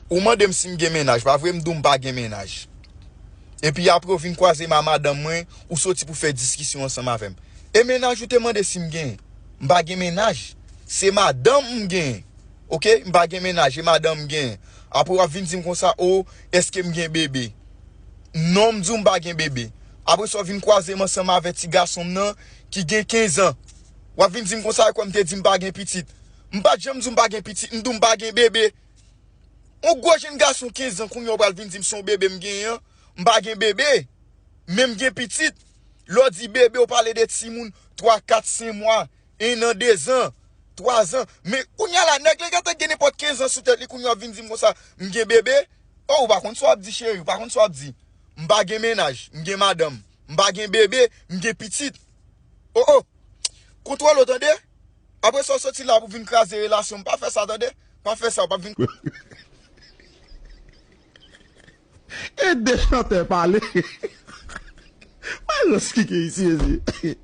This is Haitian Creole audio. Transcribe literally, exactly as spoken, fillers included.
Ou mande m si m gen mennaj, pa vre? M di w m pa gen mennaj. Epi apre w vin kwaze m a madanm mwen, ou soti pou fè diskisyon ansanm avè m. E mennaj ou te mande si m gen? M pa gen mennaj. Se madanm m gen. Oke? M pa gen mennaj, e madanm m gen. Apre w ap vin di m konsa, o, èske m gen bebe? Non, m di w m pa gen bebe. Apre sa, w vin kwaze m ansanm avè ti gason m nan ki gen kenz an. W ap vin di m konsa, e kwè m te di m pa gen pitit. M pa t janm di w m pa gen pitit, m di w m pa gen bebe. Yon gwo jenn gason kenz an, kounye a w pral vin di m se yon bebe m genyen an. M pa gen bebe, men m gen pitit. Lè w di bebe, w pale de timoun twa, kat, senk mwa, en an, de zan, twa zan. Men kounye a la, nèg la gentan gen nenpòt kenz an sou tèt li, kounye a w ap vin di m konsa, m gen bebe. O, ou pa konn sa w ap di, cheri, ou pa konn sa w ap di. M pa gen mennaj, m gen madanm. M pa gen bebe, m gen pitit. O, o. Kontwole w, tande? Apre sa, w soti la pou vin kraze relasyon m. Pa fè sa, tande? Pa fè sa, w pa vin. E de chantè pale. Mwen, lòs ki gen isi, isi.